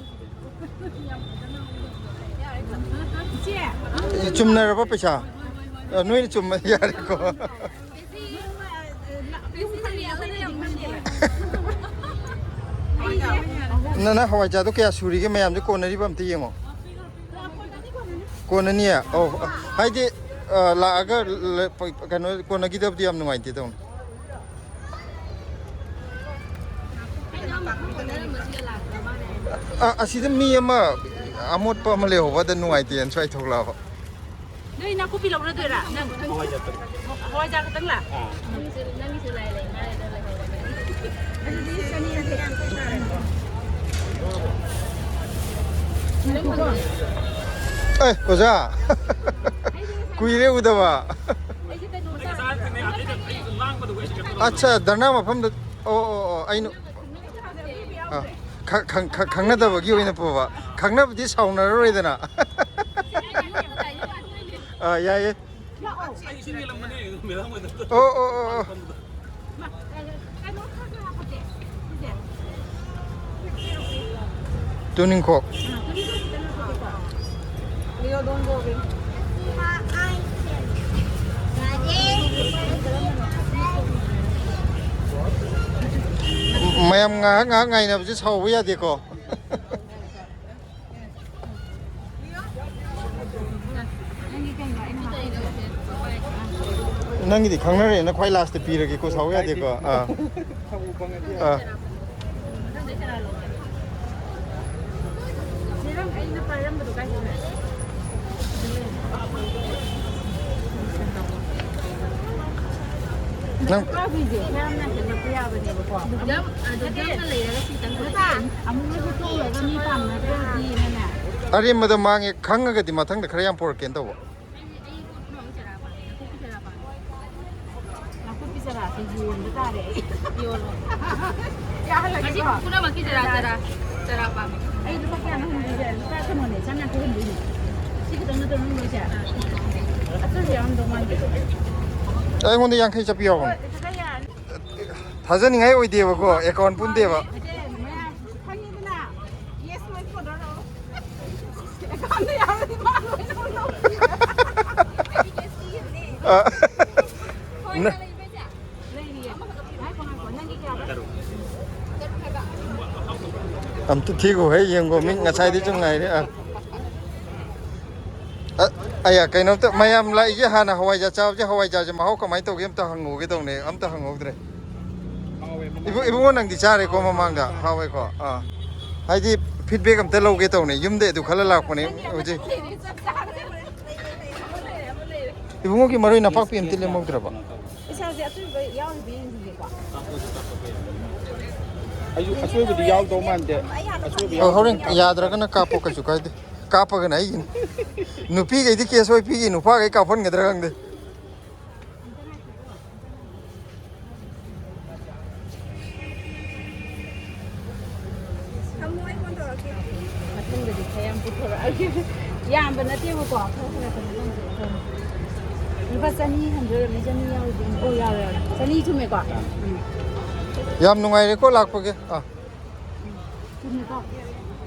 ꯏꯆꯦ꯫ ꯆꯨꯝꯅꯔꯕ ꯄꯩꯁꯥ? ꯑ, ꯅꯣꯏꯅ ꯆꯨꯝꯃꯗꯤ ꯌꯥꯔꯦꯀꯣ꯫ ꯅꯪ, ꯅꯪ ꯍꯋꯥꯏꯖꯥꯔꯗꯣ ꯀꯌꯥ ꯁꯨꯔꯤꯒꯦ ꯃꯌꯥꯝꯁꯦ ꯀꯣꯟꯅꯔꯤꯕ ꯑꯝꯇ ꯌꯦꯡꯉꯣ꯫ ꯀꯣꯟꯅꯅꯤꯌꯦ? ꯑꯧ, ꯍꯥꯏꯗꯤ, ꯑ, ꯂꯥꯛꯑꯒ ꯂ-, ꯄ-, ꯀꯩꯅꯣ ꯀꯣꯟꯅꯈꯤꯗꯕꯗꯤ ꯌꯥꯝ ꯅꯨꯡꯉꯥꯏꯇꯦ ꯇꯧꯅꯤ꯫ ꯑ, ꯑꯁꯤꯗ ꯃꯤ ꯑꯃ ꯑꯃꯣꯠꯄ ꯑꯃ ꯂꯩꯍꯧꯕꯗ ꯅꯨꯡꯉꯥꯏꯇꯦꯅ ꯁ꯭ꯋꯥꯏ ꯊꯣꯛꯂꯛꯑꯕ꯫ ꯅꯣꯏ ꯅꯥꯀꯨꯞꯄꯤ ꯂꯧꯔꯗꯣꯏꯔꯥ ꯅꯪ? ꯍꯋꯥꯏꯖꯥꯔ ꯈꯛꯇꯪ꯫ ꯍꯋꯥꯏꯖꯥꯔ ꯈꯛꯇꯪꯂ? ꯑꯥ꯫ ꯅꯪꯒꯤꯁꯨ ꯂꯥꯏ ꯂꯩ ꯃꯥꯜꯂꯦꯗ ꯂꯩꯍꯧꯔꯕꯅꯤ꯫ ꯑꯗꯨꯗꯤ ꯆꯅꯤ ꯌꯥꯡꯈꯩ ꯇꯥꯔꯦ꯫ ꯑꯦ, ꯑꯣꯖꯥ꯫ ꯀꯨꯏꯔꯦ ꯎꯗꯕ꯫ ꯑꯠꯆꯥ, ꯙꯔꯅꯥ ꯃꯐꯝꯗ꯫ ꯑꯣ, ꯑꯣ, ꯑꯣ, ꯑꯩꯅ, ꯑꯥ, ꯈ-, ꯈꯪ-, ꯈ-, ꯈꯪꯅꯗꯕꯒꯤ ꯑꯣꯏꯅ ꯄꯨꯕ꯫ ꯈꯪꯅꯕꯗꯤ ꯁꯥꯎꯅꯔꯔꯣꯏꯗꯅ꯫ ꯑꯥ, ꯌꯥꯏꯌꯦ꯫ ꯑꯣ, ꯑꯣ, ꯑꯣ, ꯑꯣ꯫ ꯇꯨꯅꯤꯡꯈꯣꯛ꯫ ꯃꯌꯥꯝ ꯉꯥꯏꯍꯥꯛ ꯉꯥꯏꯍꯥꯛ ꯉꯥꯏꯅꯕꯁꯦ ꯁꯥꯎꯕ ꯌꯥꯗꯦꯀꯣ꯫ ꯅꯪꯒꯤꯗꯤ ꯈꯪꯅꯔꯦꯅ ꯈ꯭ꯋꯥꯏ ꯂꯥꯁꯇ ꯄꯤꯔꯒꯦꯀꯣ, ꯁꯥꯎ ꯌꯥꯗꯦꯀꯣ꯫ ꯑꯥ꯫ ꯑꯥ꯫ ꯅꯪ ꯌꯥꯝꯅ ꯍꯦꯜꯂꯛꯄ ꯌꯥꯕꯅꯦꯕꯀꯣ꯫ ꯑꯗꯨꯝ, ꯑꯗꯨꯝ ꯌꯥꯝꯅ ꯂꯩꯔꯒ ꯈꯤꯇꯪ ꯑꯃꯨꯛꯅꯁꯨ ꯇꯣꯡꯉꯒ ꯃꯤ ꯄꯥꯝꯅꯗ꯭ꯔꯗꯤꯅꯅꯦ꯫ ꯑꯔꯦꯝꯕꯗ ꯃꯥꯡꯉꯦ ꯈꯪꯉꯒꯗꯤ ꯃꯊꯪꯗ ꯈꯔ ꯌꯥꯝ ꯄꯣꯔꯛꯀꯦꯅ ꯇꯧꯕ꯫ ꯑꯩ, ꯑꯩ ꯄꯨꯝꯅꯃꯛ ꯆꯔꯥ ꯄꯥꯝꯃꯦ꯫ ꯅꯥꯀꯨꯞꯄꯤ ꯆꯔꯥ ꯄꯥꯝꯃꯦ꯫ ꯅꯥꯀꯨꯞꯄꯤ ꯆꯔꯥꯁꯦ ꯌꯣꯟꯕ ꯇꯥꯔꯦ ꯑꯩ꯫ ꯌꯣꯜꯂꯣ꯫ ꯌꯥꯍꯜꯂꯒꯦꯀꯣ꯫ ꯃꯁꯤ ꯄꯨꯝꯅꯃꯛꯀꯤ ꯆꯔꯥ, ꯆꯔꯥ, ꯆꯔꯥ ꯄꯥꯝꯃꯦ꯫ ꯑꯩ ꯂꯨꯄꯥ ꯀꯌꯥꯅꯣ ꯍꯨꯟꯗꯣꯏꯁꯦ? ꯂꯨꯄꯥ ꯀꯩꯅꯣꯅꯦ, ꯆꯥꯝ ꯌꯥꯡꯈꯩ ꯍꯨꯟꯗꯣꯏꯅꯦ꯫ ꯁꯤ ꯈꯛꯇꯪ ꯅꯠꯇ꯭ꯔꯣ ꯅꯪ ꯂꯣꯏꯁꯦ? ꯑꯆꯣꯏꯕ ꯌꯥꯎꯔꯝꯗꯧ ꯃꯥꯟꯗꯦ꯫ ꯑꯩꯉꯣꯟꯗ ꯌꯥꯡꯈꯩ ꯆꯠꯄꯤ ꯌꯥꯎꯕꯅꯦ꯫ ꯍꯣꯏ, ꯈꯔ ꯌꯥꯔꯅꯤ꯫ ꯊꯥꯖꯅꯤꯡꯉꯥꯏ ꯑꯣꯏꯗꯦꯕꯀꯣ, ꯑꯦꯀꯥꯎꯟ ꯄꯨꯟꯗꯦꯕ꯫ ꯅꯠꯇꯦ, ꯃꯌꯥꯝ ꯈꯪꯉꯤꯗꯅ꯫ Yes, my photo. ꯑꯦꯀꯥꯎꯟꯗ ꯌꯥꯎꯔꯗꯤ ꯃꯥ ꯂꯣꯏꯅꯃꯛ ꯂꯧꯈꯤꯕ꯫ ꯑ, ꯅ-, ꯑꯝꯇ ꯊꯤꯈꯣ ꯍꯦ, ꯌꯦꯡꯈꯣ, ꯃꯤ ꯉꯁꯥꯏꯗꯤ ꯁꯨꯝ ꯉꯥꯏꯔꯦ꯫ ꯑ꯫ ꯑ, ꯑꯌꯥ, ꯀꯩꯅꯣꯝꯇ, ꯃꯌꯥꯝ ꯂꯥꯛꯏꯁꯦ ꯍꯥꯟꯅ ꯍꯋꯥꯏꯖꯥꯔ ꯆꯥꯕꯁꯦ, ꯍꯋꯥꯏꯖꯥꯔꯁꯦ ꯃꯍꯥꯎ ꯀꯃꯥꯏꯅ ꯇꯧꯒꯦ ꯑꯝꯇ ꯍꯪꯉꯨꯒꯦ ꯇꯧꯅꯦ, ꯑꯝꯇ ꯍꯪꯍꯧꯗ꯭ꯔꯦ꯫ ꯏꯕꯨ-, ꯏꯕꯨꯡꯉꯣ, ꯅꯪꯗꯤ ꯆꯥꯔꯦꯀꯣ ꯃꯃꯥꯡꯗ? ꯍꯥꯎꯋꯦꯀꯣ? ꯑꯥ꯫ ꯍꯥꯏꯗꯤ ꯐꯤꯗꯕꯦꯛ ꯑꯝꯇ ꯂꯧꯒꯦ ꯇꯧꯅꯦ, ꯌꯨꯝꯗꯩ ꯑꯗꯨ ꯈꯜꯂ ꯂꯥꯛꯄꯅꯦ ꯍꯧꯖꯤꯛ꯫ ꯏꯕꯨꯡꯉꯣꯒꯤ ꯃꯔꯣꯏ ꯅꯄꯥꯛꯄꯤ ꯑꯝꯇ ꯂꯦꯝꯍꯧꯗ꯭ꯔꯕ? ꯏꯁꯥꯁꯦ ꯑꯆꯣꯏꯕ ꯌꯥꯎꯔꯤꯕ ꯌꯦꯡꯈꯤꯒꯦꯀꯣ꯫ ꯑꯩꯁꯨ ꯑꯆꯣꯏꯕꯗꯤ ꯌꯥꯎꯗꯧ ꯃꯥꯟꯗꯦ꯫ ꯑꯆꯣꯏꯕ ꯑ, ꯍꯣꯔꯦꯟ ꯌꯥꯎꯗꯕꯗꯤ ꯌꯥꯗ꯭ꯔꯒꯅ ꯀꯥꯞꯄꯣ, ꯀꯩꯁꯨ ꯀꯥꯏꯗꯦ꯫ ꯀꯥꯞꯄꯒꯅ ꯑꯩꯒꯤꯅꯤ꯫ ꯅꯨꯄꯤꯈꯩꯗꯤ ꯀꯦꯁ ꯑꯣꯏ ꯄꯤꯒꯤ, ꯅꯨꯄꯥꯈꯩ ꯀꯥꯞꯍꯟꯒꯗ꯭ꯔꯥ ꯈꯪꯗꯦ꯫ ꯊꯝꯃꯣ, ꯑꯩ ꯐꯣꯟ ꯇꯧꯔꯛꯀꯦ꯫ ꯃꯊꯪꯗꯗꯤ ꯈꯔ ꯌꯥꯝ ꯄꯨꯊꯣꯔꯛꯑꯒꯦ꯫ ꯌꯥꯝꯕ ꯅꯠꯇꯦꯕꯀꯣ, ꯈꯔ ꯈꯔ ꯀꯩꯅꯣ ꯇꯧꯖꯦ꯫ ꯂꯨꯄꯥ ꯆꯅꯤ ꯍꯟꯗꯣꯏꯔꯝꯅꯤ, ꯆꯅꯤ ꯌꯥꯎꯔꯤꯗꯨꯅꯤ꯫ ꯑꯣ, ꯌꯥꯎꯔꯦ, ꯌꯥꯎꯔꯦ꯫ ꯆꯅꯤ ꯆꯨꯝꯃꯦꯀꯣ? ꯎꯝ꯫ ꯌꯥꯝ ꯅꯨꯡꯉꯥꯏꯔꯦꯀꯣ ꯂꯥꯛꯄꯒꯤ꯫ ꯑꯥ꯫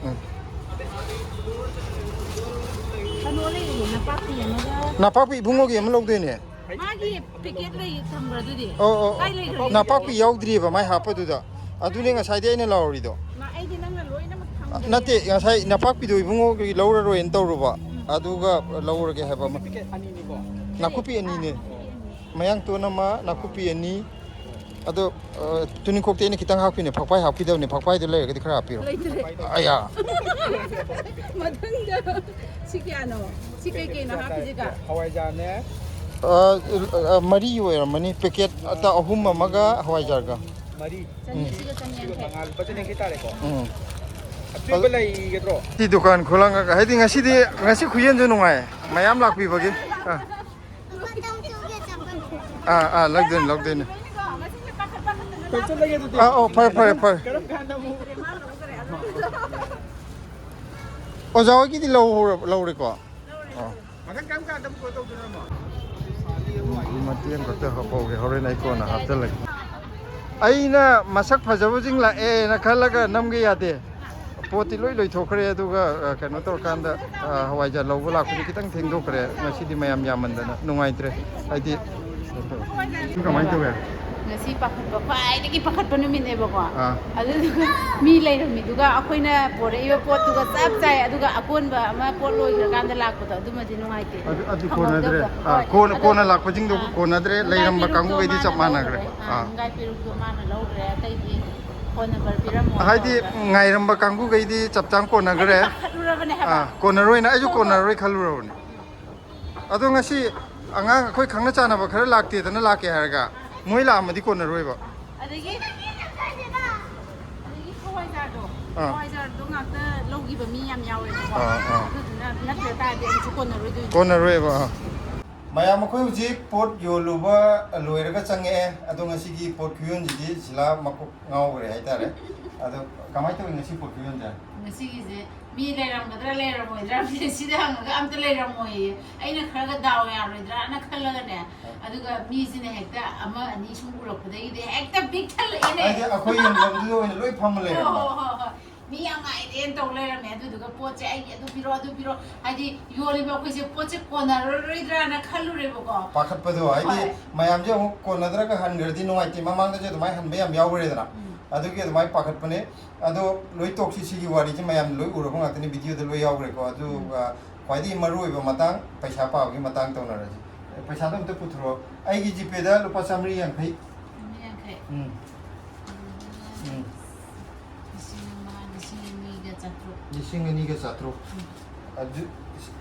ꯎꯝ꯫ ꯀꯩꯅꯣ ꯂꯩꯌꯦ, ꯅꯄꯥꯛꯄꯤ ꯑꯃꯒ꯫ ꯅꯄꯥꯛꯄꯤ ꯏꯕꯨꯡꯉꯣꯒꯤ ꯑꯃ ꯂꯧꯗꯣꯏꯅꯦ꯫ ꯃꯥꯒꯤ ꯄꯦꯀꯦꯠ ꯂꯩ ꯊꯝꯕ꯭ꯔꯥ ꯑꯗꯨꯗꯤ? ꯑꯣ, ꯑꯣ, ꯀꯥꯏ ꯂꯩꯈ꯭ꯔꯒꯦ? ꯅꯄꯥꯛꯄꯤ ꯌꯥꯎꯗ꯭ꯔꯤꯑꯕ ꯃꯥꯏ ꯍꯥꯞꯄꯗꯨꯗ꯫ ꯑꯗꯨꯅꯦ ꯉꯁꯥꯏꯗꯤ ꯑꯩꯅ ꯂꯧꯔꯤꯗꯣ꯫ ꯃꯥ, ꯑꯩꯗꯤ ꯅꯪꯅ ꯂꯣꯏꯅꯃꯛ ꯊꯝꯈ꯭ꯔꯦ꯫ ꯅꯠꯇꯦ, ꯉꯁꯥꯏ ꯅꯄꯥꯛꯄꯤꯗꯣ ꯏꯕꯨꯡꯉꯣꯒꯤ ꯂꯧꯔꯔꯣꯏꯅ ꯇꯧꯔꯨꯕ꯫ ꯎꯝ꯫ ꯑꯗꯨꯒ ꯂꯧꯔꯒꯦ ꯍꯥꯏꯕ ꯑꯃ꯫ ꯄꯦꯀꯦꯠ ꯑꯅꯤꯅꯤꯀꯣ? ꯅꯥꯀꯨꯞꯄꯤ ꯑꯅꯤꯅꯦ꯫ ꯑꯥ, ꯅꯥꯀꯨꯞꯄꯤ ꯑꯅꯤ꯫ ꯃꯌꯥꯡꯇꯣꯟ ꯑꯃ, ꯅꯥꯀꯨꯞꯄꯤ ꯑꯅꯤ꯫ ꯑꯗꯣ, ꯑ, ꯇꯨꯅꯤꯡꯈꯣꯛꯇꯤ ꯑꯩꯅ ꯈꯤꯇꯪ ꯍꯥꯞꯈꯤꯅꯦ, ꯐꯛꯄꯥꯏ ꯍꯥꯞꯈꯤꯗꯕꯅꯦ, ꯐꯛꯄꯥꯏꯗꯣ ꯂꯩꯔꯒꯗꯤ ꯈꯔ ꯍꯥꯞꯄꯤꯔꯣ꯫ ꯂꯩꯇ꯭ꯔꯦ꯫ ꯑꯌꯥ꯫ ꯃꯊꯪꯗ ꯁꯤ ꯀꯌꯥꯅꯣ? ꯁꯤ ꯀꯩꯀꯩꯅꯣ ꯍꯥꯞꯄꯤꯁꯤꯒ? ꯍꯋꯥꯏꯖꯥꯔꯅꯦ꯫ ꯑ, ꯑ, ꯃꯔꯤ ꯑꯣꯏꯔꯝꯃꯅꯤ, ꯄꯦꯀꯦꯠ ꯑꯇ ꯑꯍꯨꯝ ꯑꯃꯒ ꯍꯋꯥꯏꯖꯥꯔꯒ꯫ ꯃꯔꯤ꯫ ꯆꯅꯤ, ꯎꯝ꯫ ꯁꯤꯒ ꯆꯅꯤ ꯌꯥꯡꯈꯩ꯫ ꯃꯉꯥ, ꯂꯨꯄꯥ ꯆꯅꯤ ꯌꯥꯡꯈꯩ ꯇꯥꯔꯦꯀꯣ? ꯎꯝ꯫ ꯑꯆꯣꯏꯕ ꯂꯩꯒꯗ꯭ꯔꯣ? ꯁꯤ ꯗꯨꯀꯥꯟ ꯈꯨꯂꯪ, ꯍꯥꯏꯗꯤ ꯉꯁꯤꯗꯤ, ꯉꯁꯤ ꯈꯨꯌꯦꯟꯁꯨ ꯅꯨꯡꯉꯥꯏ, ꯃꯌꯥꯝ ꯂꯥꯛꯄꯤꯕꯒꯤ꯫ ꯑ꯫ ꯑꯥ, ꯑꯥ, ꯂꯧꯗꯣꯏꯅꯤ, ꯂꯧꯗꯣꯏꯅꯤ꯫ ꯀꯛꯊꯠꯂꯒꯦ ꯑꯗꯨꯗꯤ꯫ ꯑꯥ, ꯑꯣ, ꯐꯔꯦ, ꯐꯔꯦ, ꯐꯔꯦ꯫ ꯀꯔꯝ ꯀꯥꯟꯗ ꯑꯃꯨꯛ? ꯑꯣꯖꯥ ꯍꯣꯏꯒꯤꯗꯤ ꯂꯧꯍꯧꯔ-, ꯂꯧꯔꯦꯀꯣ? ꯑꯥ꯫ ꯃꯊꯪ ꯀꯔꯝ ꯀꯥꯟꯗ ꯑꯃꯨꯛ ꯀꯣꯜ ꯇꯧꯗꯣꯏꯅꯣ? ꯃꯇꯦꯛ ꯑꯃꯈꯛꯇ ꯍꯥꯞꯍꯧꯒꯦ, ꯍꯣꯔꯦꯟ ꯑꯩ ꯀꯣꯟꯅ ꯍꯥꯞꯆꯤꯜꯂꯒꯦ꯫ ꯑꯩꯅ ꯃꯁꯛ ꯐꯖꯕꯁꯤꯡ ꯂꯥꯛꯑꯦꯅ ꯈꯜꯂꯒ ꯅꯝꯒꯦ ꯌꯥꯗꯦ꯫ ꯄꯣꯠꯇꯤ ꯂꯣꯏ ꯂꯣꯏꯊꯣꯛꯈ꯭ꯔꯦ, ꯑꯗꯨꯒ, ꯑ, ꯀꯩꯅꯣ ꯇꯧꯔꯀꯥꯟꯗ, ꯑ, ꯍꯋꯥꯏꯖꯥꯔ ꯂꯧꯕ ꯂꯥꯛꯄꯗꯤ ꯈꯤꯇꯪ ꯊꯦꯡꯗꯣꯛꯈ꯭ꯔꯦ꯫ ꯉꯁꯤꯗꯤ ꯃꯌꯥꯝ ꯌꯥꯝꯃꯟꯗꯅ ꯅꯨꯡꯉꯥꯏꯇ꯭ꯔꯦ꯫ ꯍꯥꯏꯗꯤ, ꯀꯃꯥꯏꯅ ꯇꯧꯋꯦ? ꯉꯁꯤ ꯄꯥꯈꯠꯄ, ꯈ꯭ꯋꯥꯏꯗꯒꯤ ꯄꯥꯈꯠꯄ ꯅꯨꯃꯤꯠꯅꯦꯕꯀꯣ꯫ ꯑꯥ꯫ ꯑꯗꯨꯗꯨꯒ ꯃꯤ ꯂꯩꯔꯝꯃꯤꯗꯨꯒ ꯑꯩꯈꯣꯏꯅ ꯄꯣꯔꯛꯏꯕ ꯄꯣꯠꯇꯨꯒ ꯆꯞ ꯆꯥꯏ, ꯑꯗꯨꯒ ꯑꯀꯣꯟꯕ ꯑꯃ ꯄꯣꯠ ꯂꯣꯏꯈ꯭ꯔꯀꯥꯟꯗ ꯂꯥꯛꯄꯗꯣ ꯑꯗꯨꯃꯗꯤ ꯅꯨꯡꯉꯥꯏꯇꯦ꯫ ꯑꯗꯨ, ꯑꯗꯨ ꯀꯣꯟꯅꯗ꯭ꯔꯦ꯫ ꯐꯪꯍꯧꯗꯕꯗꯣ꯫ ꯑꯥ, ꯍꯣꯏ, ꯀꯣꯟꯅ, ꯑꯗꯣ, ꯀꯣꯟꯅ ꯂꯥꯛꯄꯁꯤꯡꯗꯣ ꯑꯥ, ꯀꯣꯟꯅꯗ꯭ꯔꯦ, ꯅꯨꯡꯒꯥꯏ ꯂꯩꯔꯝꯕ ꯄꯦꯔꯨꯛꯇꯣ ꯀꯥꯡꯕꯨꯈꯩꯗꯤ ꯆꯞ ꯃꯥꯟꯅꯈ꯭ꯔꯦ꯫ ꯃꯥꯅ ꯂꯧꯈ꯭ꯔꯦ꯫ ꯑꯥ, ꯑꯥ꯫ ꯅꯨꯡꯒꯥꯏ ꯄꯦꯔꯨꯛꯇꯣ ꯃꯥꯅ ꯂꯧꯈ꯭ꯔꯦ, ꯑꯇꯩꯗꯤ ꯐꯣꯟ ꯅꯝꯕꯔ ꯄꯤꯔꯝꯃꯣ ꯍꯥꯏꯗꯤ, ꯇꯧꯔꯒ꯫ ꯉꯥꯏꯔꯝꯕ ꯀꯥꯡꯕꯨꯈꯩꯗꯤ ꯆꯞ ꯆꯥꯡ ꯀꯣꯟꯅꯈ꯭ꯔꯦ꯫ ꯑꯩꯗꯤ ꯄꯥꯈꯠꯂꯨꯔꯕꯅꯦ ꯍꯥꯏꯕ꯫ ꯑꯥ, ꯀꯣꯟꯅꯔꯣꯏꯅ, ꯑꯩꯁꯨ ꯍꯣꯏ, ꯍꯣꯏ꯫ ꯀꯣꯟꯅꯔꯣꯏ ꯈꯜꯂꯨꯔꯕꯅꯦ꯫ ꯑꯗꯣ ꯉꯁꯤ ꯑꯉꯥꯡ ꯑꯩꯈꯣꯏ ꯈꯪꯅ ꯆꯥꯟꯅꯕ ꯈꯔ ꯂꯥꯛꯇꯦꯗꯅ ꯂꯥꯛꯀꯦ ꯍꯥꯏꯔꯒ, ꯃꯣꯏ ꯂꯥꯛꯑꯝꯃꯗꯤ ꯀꯣꯟꯅꯔꯣꯏꯕ꯫ ꯑꯗꯒꯤ, ꯑꯗꯒꯤ ꯍꯋꯥꯏꯖꯥꯔꯗꯣ, ꯑꯥ꯫ ꯍꯋꯥꯏꯖꯥꯔꯗꯣ ꯉꯥꯛꯇ ꯂꯧꯈꯤꯕ ꯃꯤ ꯌꯥꯝ ꯌꯥꯎꯋꯦꯕꯀꯣ꯫ ꯑꯥ, ꯑꯥ꯫ ꯑꯗꯨꯗꯨꯅ ꯅꯠꯇ꯭ꯔ ꯇꯥꯔꯗꯤ ꯑꯃꯨꯛꯁꯨ ꯀꯣꯟꯅꯔꯣꯏꯗꯣꯏꯅꯤ꯫ ꯀꯣꯟꯅꯔꯣꯏꯕ, ꯑꯥ꯫ ꯃꯌꯥꯝ, ꯑꯩꯈꯣꯏ ꯍꯧꯖꯤꯛ ꯄꯣꯠ ꯌꯣꯜꯂꯨꯕ ꯂꯣꯏꯔꯒ ꯆꯪꯉꯛꯑꯦ꯫ ꯑꯗꯣ ꯉꯁꯤꯒꯤ ꯄꯣꯠ ꯈꯨꯌꯣꯟꯁꯤꯗꯤ ꯁꯤꯂꯥ ꯃꯀꯣꯛ ꯉꯥꯎꯈ꯭ꯔꯦ ꯍꯥꯏꯇꯥꯔꯦ꯫ ꯑꯗꯣ ꯀꯃꯥꯏꯅ ꯇꯧꯋꯤ ꯉꯁꯤ ꯄꯣꯠ ꯈꯨꯌꯣꯟꯁꯦ? ꯉꯁꯤꯒꯤꯁꯦ ꯃꯤ ꯂꯩꯔꯝꯒꯗ꯭ꯔꯥ ꯂꯩꯔꯝꯃꯣꯏꯗ꯭ꯔꯥ ꯁꯤꯗ ꯍꯪꯉꯒ ꯑꯝꯇ ꯂꯩꯔꯝꯃꯣꯏꯌꯦ꯫ ꯑꯩꯅ ꯈꯔꯒ ꯗꯥꯎ ꯌꯥꯔꯣꯏꯗ꯭ꯔꯥꯅ ꯈꯜꯂꯒꯅꯦ, ꯑ꯫ ꯑꯗꯨꯒ ꯃꯤꯁꯤꯅ ꯍꯦꯛꯇ ꯑꯃ ꯑꯅꯤ ꯁꯨꯝ ꯎꯔꯛꯄꯗꯒꯤꯗꯤ ꯍꯦꯛꯇ ꯄꯤꯛ ꯊꯜꯂꯛꯑꯦꯅꯦ꯫ ꯍꯥꯏꯗꯤ ꯑꯩꯈꯣꯏ ꯌꯣꯟꯐꯝꯗꯨꯗ ꯑꯣꯏꯅ ꯂꯣꯏ ꯐꯝꯃ ꯍꯣꯏ, ꯂꯩꯔꯝꯕ꯫ ꯍꯣꯏ, ꯍꯣꯏ, ꯍꯣꯏ꯫ ꯃꯤ ꯌꯥꯝ ꯉꯥꯏꯔꯦꯅ ꯇꯧ ꯂꯩꯔꯝꯃꯦ꯫ ꯑꯗꯨꯗꯨꯒ ꯄꯣꯠꯁꯦ ꯑꯩꯒꯤ ꯑꯗꯨ ꯄꯤꯔꯣ, ꯑꯗꯨ ꯄꯤꯔꯣ, ꯍꯥꯏꯗꯤ ꯌꯣꯜꯂꯤꯕ ꯑꯩꯈꯣꯏꯁꯦ ꯄꯣꯠꯁꯦ ꯀꯣꯟꯅꯔꯔꯣꯏꯗ꯭ꯔꯥꯅ ꯈꯜꯂꯨꯔꯦꯕꯀꯣ꯫ ꯄꯥꯈꯠꯄꯗꯣ, ꯍꯥꯏꯗꯤ ꯍꯣꯏ꯫ ꯃꯌꯥꯝꯁꯦ ꯑꯃꯨꯛ ꯀꯣꯟꯅꯗ꯭ꯔꯒ ꯍꯟꯈ꯭ꯔꯗꯤ ꯅꯨꯡꯉꯥꯏꯇꯦ꯫ ꯃꯃꯥꯡꯗꯁꯨ ꯑꯗꯨꯃꯥꯏꯅ ꯍꯟꯕ ꯌꯥꯝ ꯌꯥꯎꯈ꯭ꯔꯦꯗꯅ꯫ ꯎꯝ꯫ ꯑꯗꯨꯒꯤ ꯑꯗꯨꯃꯥꯏꯅ ꯄꯥꯈꯠꯄꯅꯦ꯫ ꯑꯗꯣ ꯂꯣꯏ ꯇꯣꯛꯁꯤ, ꯁꯤꯒꯤ ꯋꯥꯔꯤꯁꯦ ꯃꯌꯥꯝ ꯂꯣꯏ ꯎꯔꯕ ꯉꯥꯛꯇꯅꯤ, ꯚꯤꯗꯤꯑꯣꯗ ꯂꯣꯏ ꯌꯥꯎꯈ꯭ꯔꯦꯀꯣ꯫ ꯑꯗꯨꯒ ꯎꯝ꯫ ꯈ꯭ꯋꯥꯏꯗꯒꯤ ꯃꯔꯨ ꯑꯣꯏꯕ ꯃꯇꯥꯡ, ꯄꯩꯁꯥ ꯄꯥꯕꯒꯤ ꯃꯇꯥꯡ ꯇꯧꯅꯔꯁꯤ꯫ ꯄꯩꯁꯥꯗꯣ ꯑꯝꯇ ꯄꯨꯊꯣꯔꯛꯑꯣ꯫ ꯑꯩꯒꯤ ꯖꯤꯄꯦꯗ ꯂꯨꯄꯥ ꯆꯥꯝꯃꯔꯤ ꯌꯥꯡꯈꯩ꯫ ꯆꯥꯝꯃꯔꯤ ꯌꯥꯡꯈꯩ꯫ ꯎꯝ꯫ ꯎꯝ꯫ ꯂꯤꯁꯤꯡ ꯑꯃ, ꯂꯤꯁꯤꯡ ꯑꯅꯤꯒ ꯆꯥꯇ꯭ꯔꯨꯛ꯫ ꯂꯤꯁꯤꯡ ꯑꯅꯤꯒ ꯆꯥꯇ꯭ꯔꯨꯛ꯫ ꯎꯝ꯫ ꯑꯗꯨ,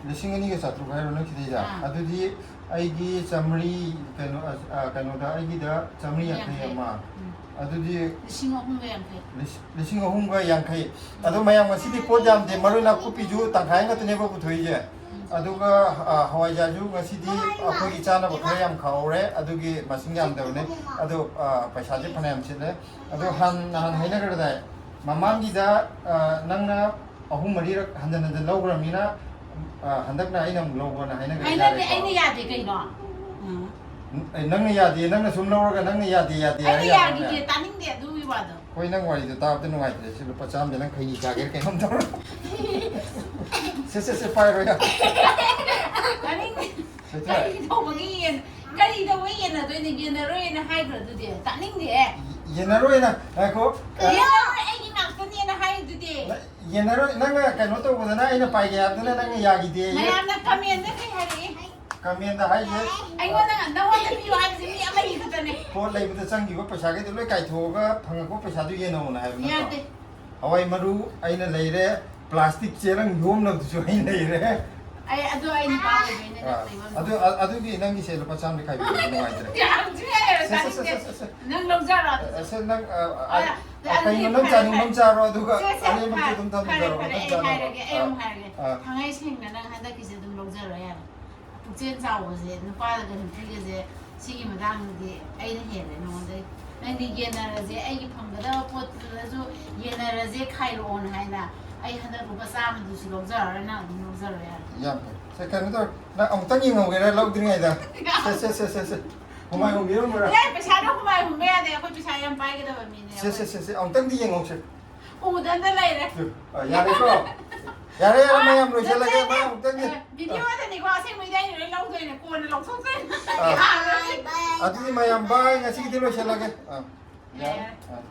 ꯂꯤꯁꯤꯡ ꯑꯅꯤꯒ ꯆꯥꯇ꯭ꯔꯨꯛ ꯍꯥꯏꯔꯣ ꯅꯪ ꯁꯤꯗꯩꯗ? ꯑꯥ꯫ ꯑꯗꯨꯗꯤ ꯑꯩꯒꯤ ꯆꯥꯝꯃꯔꯤ, ꯀꯩꯅꯣ, ꯑ, ꯑ, ꯀꯩꯅꯣꯗ ꯑꯩꯒꯤꯗ ꯆꯥꯝꯃꯔꯤ ꯌꯥꯡꯈꯩ ꯌꯥꯡꯈꯩ꯫ ꯑꯃ꯫ ꯎꯝ꯫ ꯑꯗꯨꯗꯤ ꯂꯤꯁꯤꯡ ꯑꯍꯨꯝꯒ ꯌꯥꯡꯈꯩ꯫ ꯂꯤꯁ-, ꯂꯤꯁꯤꯡ ꯑꯍꯨꯝꯒ ꯌꯥꯡꯈꯩ꯫ ꯑꯗꯣ ꯃꯌꯥꯝ, ꯉꯁꯤꯗꯤ ꯄꯣꯠ ꯌꯥꯝꯗꯦ, ꯃꯔꯨ ꯑꯣꯏꯅ ꯅꯥꯀꯨꯞꯄꯤꯁꯨ ꯇꯪꯈꯥꯏ ꯑꯃꯈꯛꯇꯅꯦꯕ ꯄꯨꯊꯣꯛꯏꯁꯦ꯫ ꯎꯝ꯫ ꯑꯗꯨꯒ, ꯑ, ꯍꯋꯥꯏꯖꯥꯔꯁꯨ ꯉꯁꯤꯗꯤ ꯑꯩꯈꯣꯏꯒꯤ ꯆꯥꯅꯕ ꯈꯔ ꯌꯥꯝ ꯈꯥꯛꯍꯧꯔꯦ, ꯑꯗꯨꯒꯤ ꯃꯁꯤꯡ ꯌꯥꯝꯗꯕꯅꯦ꯫ ꯑꯗꯣ, ꯑ, ꯄꯩꯁꯥꯁꯦ ꯐꯅꯌꯥꯝ ꯁꯤꯠꯂꯦ꯫ ꯑꯗꯣ ꯍꯥꯟ-, ꯅꯍꯥꯟ ꯍꯥꯏꯅꯈ꯭ꯔꯗꯥꯏ? ꯃꯃꯥꯡꯒꯤꯗ, ꯑ, ꯅꯪꯅ ꯑꯍꯨꯝ ꯃꯔꯤꯔꯛ ꯍꯟꯖꯟ ꯍꯟꯖꯟ ꯂꯧꯈ꯭ꯔꯕꯅꯤꯅ, ꯑ, ꯍꯟꯗꯛꯅ ꯑꯩꯅ ꯑꯃꯨꯛ ꯂꯧꯕꯅ ꯍꯥꯏꯅꯈ꯭ꯔꯦ꯫ ꯍꯥꯏꯅꯗꯦ, ꯌꯥꯔꯦꯀꯣ? ꯑꯩꯅ ꯌꯥꯗꯦ ꯀꯩꯅꯣ? ꯎꯝ꯫ ꯎꯝ, ꯑꯦ, ꯅꯪꯅ ꯌꯥꯗꯦ, ꯅꯪꯅ ꯁꯨꯝ ꯂꯧꯔꯒ ꯅꯪꯅ ꯌꯥꯗꯦ, ꯌꯥꯗꯦ ꯑꯩꯅ ꯍꯥꯏꯔ ꯌꯥꯗꯦ꯫ ꯌꯥꯗꯤꯌꯦ, ꯇꯥꯅꯤꯡꯗꯦ ꯑꯗꯨꯒꯤ ꯋꯥꯗꯣ꯫ ꯍꯣꯏ, ꯅꯪ ꯋꯥꯔꯤꯗꯣ ꯇꯥꯕꯗ ꯅꯨꯡꯉꯥꯏꯇ꯭ꯔꯦ꯫ ꯁꯤ ꯂꯨꯄꯥ ꯆꯥꯝꯃꯗ ꯅꯪ ꯈꯩꯅꯤ ꯆꯥꯒꯦꯔꯥ ꯀꯩꯅꯣꯝ ꯇꯧꯔꯣ꯫ ꯁꯦ, ꯁꯦ, ꯁꯦ, ꯄꯥꯏꯔꯣꯏ ꯌꯥ꯫ ꯇꯥꯅꯤꯡꯗꯦ꯫ ꯁꯦ, ꯁꯦ꯫ ꯀꯔꯤ ꯇꯧꯕꯒꯤ ꯌꯦꯟ? ꯀꯔꯤ ꯇꯧꯕ ꯌꯦꯟꯅꯗꯣꯏꯅꯣ? ꯌꯦꯟꯅꯔꯣꯏꯅ ꯍꯥꯏꯈ꯭ꯔ ꯑꯗꯨꯗꯤ? ꯇꯥꯅꯤꯡꯗꯦ꯫ ꯌꯦꯟꯅꯔꯣꯏꯅ ꯉꯥꯏꯈꯣ꯫ ꯌꯦꯟꯅꯔꯣꯏ, ꯑꯩꯒꯤ ꯉꯥꯛꯇꯅꯦꯅ ꯍꯥꯏꯗꯨꯗꯤ꯫ ꯌꯦꯟꯅꯔꯣꯏ, ꯅꯪꯅ ꯀꯩꯅꯣ ꯇꯧꯕꯗꯅ ꯑꯩꯅ ꯄꯥꯏꯒꯦ ꯍꯥꯏꯕꯗꯨꯅ ꯅꯪꯅ ꯌꯥꯈꯤꯗꯦ꯫ ꯃꯌꯥꯝꯅ ꯀꯃꯦꯟꯗ ꯀꯩ ꯍꯥꯏꯔꯛꯏ? ꯀꯃꯦꯟꯗ ꯍꯥꯏꯁꯦ ꯑꯩꯉꯣꯟꯗ, ꯅꯉꯣꯟꯗ ꯄꯤꯌꯨ ꯍꯥꯏꯕꯁꯦ ꯃꯤ ꯑꯃꯅꯤ ꯈꯛꯇꯅꯦ꯫ ꯄꯣꯠ ꯂꯩꯕꯗ ꯆꯪꯈꯤꯕ ꯄꯩꯁꯥꯈꯩꯗꯣ ꯂꯣꯏ ꯀꯥꯏꯊꯣꯛꯑꯒ ꯐꯪꯉꯛꯄ ꯄꯩꯁꯥꯗꯨ ꯌꯦꯟꯅꯧꯅ ꯍꯥꯏꯕ ꯅꯠꯇ꯭ꯔꯣ? ꯌꯥꯗꯦ꯫ ꯍꯋꯥꯏ ꯃꯔꯨ ꯑꯩꯅ ꯂꯩꯔꯦ, ꯄ꯭ꯂꯥꯁꯇꯤꯛ ꯆꯦꯔꯪ ꯌꯣꯝꯅꯕꯗꯨꯁꯨ ꯑꯩ ꯂꯩꯔꯦ꯫ ꯑꯩ ꯑꯗꯨ ꯑꯩ ꯅꯨꯄꯥ ꯑꯣꯏꯕꯩꯅꯦ, ꯅꯪ ꯑꯥ, ꯂꯩꯕ ꯑꯗꯨ ꯉꯝꯗꯦ꯫ ꯑꯗꯨꯒꯤ ꯅꯪꯒꯤꯁꯦ ꯂꯨꯄꯥ ꯆꯥꯝꯃꯗꯤ ꯈꯥꯏꯕꯤꯔꯣ, ꯅꯨꯡꯉꯥꯏꯇ꯭ꯔꯦ꯫ ꯌꯥꯝ ꯊꯤ ꯍꯩꯔꯦ, ꯁꯦ, ꯁꯦ, ꯁꯦ, ꯇꯥꯅꯤꯡꯗꯦ꯫ ꯁꯦ, ꯁꯦ, ꯁꯦ꯫ ꯅꯪ ꯂꯧꯖꯔꯣ ꯑꯗꯨꯗꯤ꯫ ꯑ, ꯁꯦ, ꯅꯪ, ꯑ, ꯑ, ꯑꯗꯨꯗꯤ ꯀꯩꯅꯣ ꯅꯪ ꯐꯔꯦ, ꯆꯥꯅꯤꯡꯕ ꯐꯔꯦ꯫ ꯑꯃ ꯆꯥꯔꯣ, ꯑꯗꯨꯒ ꯁꯦ, ꯁꯦ, ꯑꯔꯦꯝꯕꯗꯨꯁꯨ ꯐꯔꯦ, ꯑꯗꯨꯝ ꯊꯝꯖꯔꯣ, ꯐꯔꯦ, ꯐꯔꯦ, ꯃꯊꯪ ꯑꯩ ꯆꯥꯅꯕ꯫ ꯍꯥꯏꯔꯒꯦ, ꯑꯩ ꯑꯥ, ꯑꯃꯨꯛ ꯍꯥꯏꯔꯒꯦ꯫ ꯑꯥ꯫ ꯊꯥꯡꯉꯩ ꯁꯦꯡꯅ ꯅꯪ ꯍꯟꯗꯛꯀꯤꯁꯦ ꯑꯗꯨꯝ ꯂꯧꯖꯔꯣ ꯌꯥꯔꯦ꯫ ꯄꯨꯛꯆꯦꯜ ꯆꯥꯎꯕꯁꯦ, ꯅꯨꯄꯥꯗꯒ ꯅꯨꯄꯤꯒꯁꯦ, ꯁꯤꯒꯤ ꯃꯇꯥꯡꯗꯗꯤ ꯑꯩꯅ ꯍꯦꯜꯂꯦ ꯅꯉꯣꯟꯗꯩ꯫ ꯅꯪꯗꯤ ꯌꯦꯟꯅꯔꯁꯦ, ꯑꯩꯒꯤ ꯐꯪꯒꯗꯕ ꯄꯣꯠꯇꯨꯗꯁꯨ ꯌꯦꯟꯅꯔꯁꯦ ꯈꯥꯏꯔꯛꯑꯣꯅ ꯍꯥꯏꯅ, ꯑꯩ ꯍꯟꯗꯛ ꯂꯨꯄꯥ ꯆꯥꯝꯃꯗꯨꯁꯨ ꯂꯧꯖꯔꯔꯣꯏ, ꯅꯪ ꯑꯗꯨꯝ ꯂꯧꯖꯔꯣ ꯌꯥꯔꯦ꯫ ꯌꯥꯝ ꯐꯩ꯫ ꯁꯦ, ꯀꯩꯅꯣ ꯇꯧꯔꯣ, ꯅꯪ ꯑꯃꯨꯛꯇꯪ ꯌꯦꯡꯍꯧꯒꯦꯔꯥ ꯂꯧꯗ꯭ꯔꯤꯉꯩꯗ? ꯁꯦ, ꯁꯦ, ꯁꯦ, ꯁꯦ, ꯁꯦ꯫ ꯍꯨꯃꯥꯏ ꯍꯨꯝꯕꯤꯔꯝꯃꯨꯔꯥ? ꯑꯦ, ꯄꯩꯁꯥꯗꯣ ꯍꯨꯃꯥꯏ ꯍꯨꯝꯕ ꯌꯥꯗꯦ, ꯑꯩꯈꯣꯏ ꯄꯩꯁꯥ ꯌꯥꯝ ꯄꯥꯏꯒꯗꯕ ꯃꯤꯅꯦ ꯁꯦ, ꯁꯦ, ꯑꯩꯈꯣꯏ꯫ ꯁꯦ, ꯁꯦ, ꯑꯃꯨꯛꯇꯪꯗꯤ ꯌꯦꯡꯍꯧꯁꯦ꯫ ꯎꯗꯅ ꯂꯩꯔꯦ꯫ ꯑ, ꯌꯥꯔꯦꯀꯣ? ꯌꯥꯔꯦ, ꯌꯥꯔꯦ, ꯃꯌꯥꯝ ꯂꯣꯏꯁꯤꯜꯂꯒꯦ, ꯃꯌꯥꯝ ꯑꯃꯨꯛꯇꯪꯗꯤ꯫ ꯑꯦ, ꯚꯤꯗꯤꯑꯣꯗꯅꯤꯀꯣ, ꯑꯁꯦꯡꯕꯩꯗꯤ ꯑꯩꯅ ꯂꯣꯏ ꯂꯧꯗꯣꯏꯅꯦ, ꯀꯣꯟꯅ ꯂꯧꯊꯣꯛꯇꯣꯏꯅꯦ꯫ ꯑꯥ꯫ ꯌꯥꯔꯣꯏ꯫ ꯑꯗꯨꯗꯤ ꯃꯌꯥꯝ ꯕꯥꯏ, ꯉꯁꯤꯒꯤꯗꯤ ꯂꯣꯏꯁꯤꯜꯂꯒꯦ꯫ ꯑꯥ, ꯌꯥꯔꯦ꯫ ꯌꯥꯔꯦ꯫ ꯑꯥ꯫